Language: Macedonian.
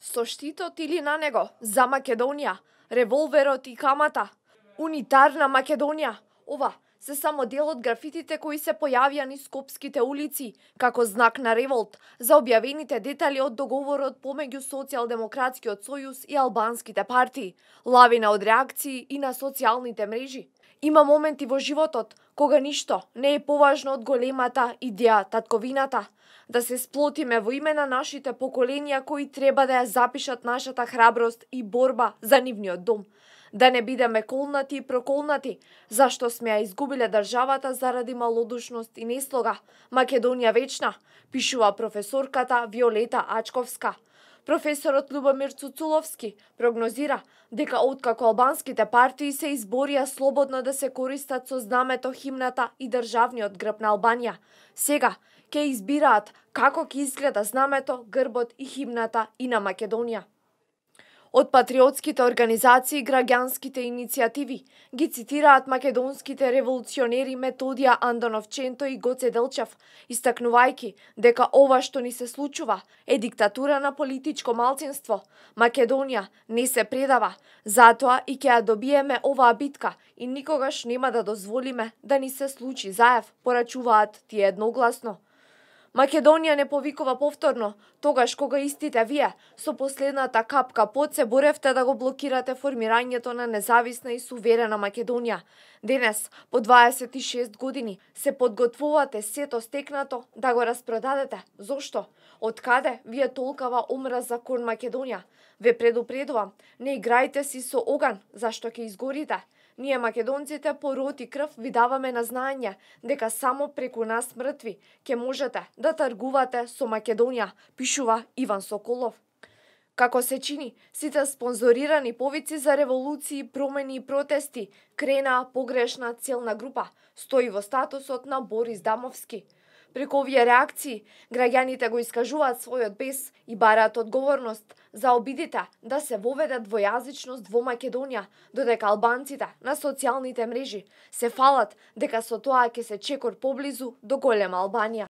Со штитот или на него, за Македонија, револверот и камата, унитарна Македонија. Ова се само дел од графитите кои се појавија низ скопските улици, како знак на револт за објавените детали од договорот помеѓу Социјалдемократскиот сојуз и албанските партии, лавина од реакции и на социјалните мрежи. Има моменти во животот кога ништо не е поважно од големата идеја татковината, да се сплотиме во име на нашите поколенија кои треба да ја запишат нашата храброст и борба за нивниот дом. Да не бидеме колнати и проколнати, зашто сме ја изгубиле државата заради малодушност и неслога. Македонија вечна, пишува професорката Виолета Ачковска. Професорот Љубомир Цуцуловски прогнозира дека откако албанските партии се изборија слободно да се користат со знамето, химната и државниот грб на Албанија, сега ќе избираат како ќе изгледа знамето, грбот и химната и на Македонија. Од патриотските организации и граѓанските иницијативи ги цитираат македонските револуционери Методија Андоновченто и Гоце Делчев, истакнувајќи дека ова што ни се случува е диктатура на политичко малцинство. Македонија не се предава, затоа и ќе ја добиеме оваа битка и никогаш нема да дозволиме да ни се случи заев, порачуваат тие едногласно. Македонија не повикува повторно, тогаш кога истите вие со последната капка пот се боревте да го блокирате формирањето на независна и суверена Македонија. Денес, по 26 години, се подготвувате сето стекнато да го распродадете. Зошто? Од каде вие толкава омраза кон Македонија? Ве предупредувам, не играјте си со оган, зашто ќе изгорите. Ние македонците по род и крв ви даваме на знаење дека само преку нас мртви ќе можете да тргувате со Македонија, пишува Иван Соколов. Како се чини, сите спонзорирани повици за револуции, промени и протести кренаа погрешна целна група, стои во статусот на Борис Дамовски. Преку овие реакции, граѓаните го искажуваат својот бес и бараат одговорност за обидите да се воведе двојазичност во Македонија, додека албанците на социјалните мрежи се фалат дека со тоа ќе се чекор поблизу до голема Албанија.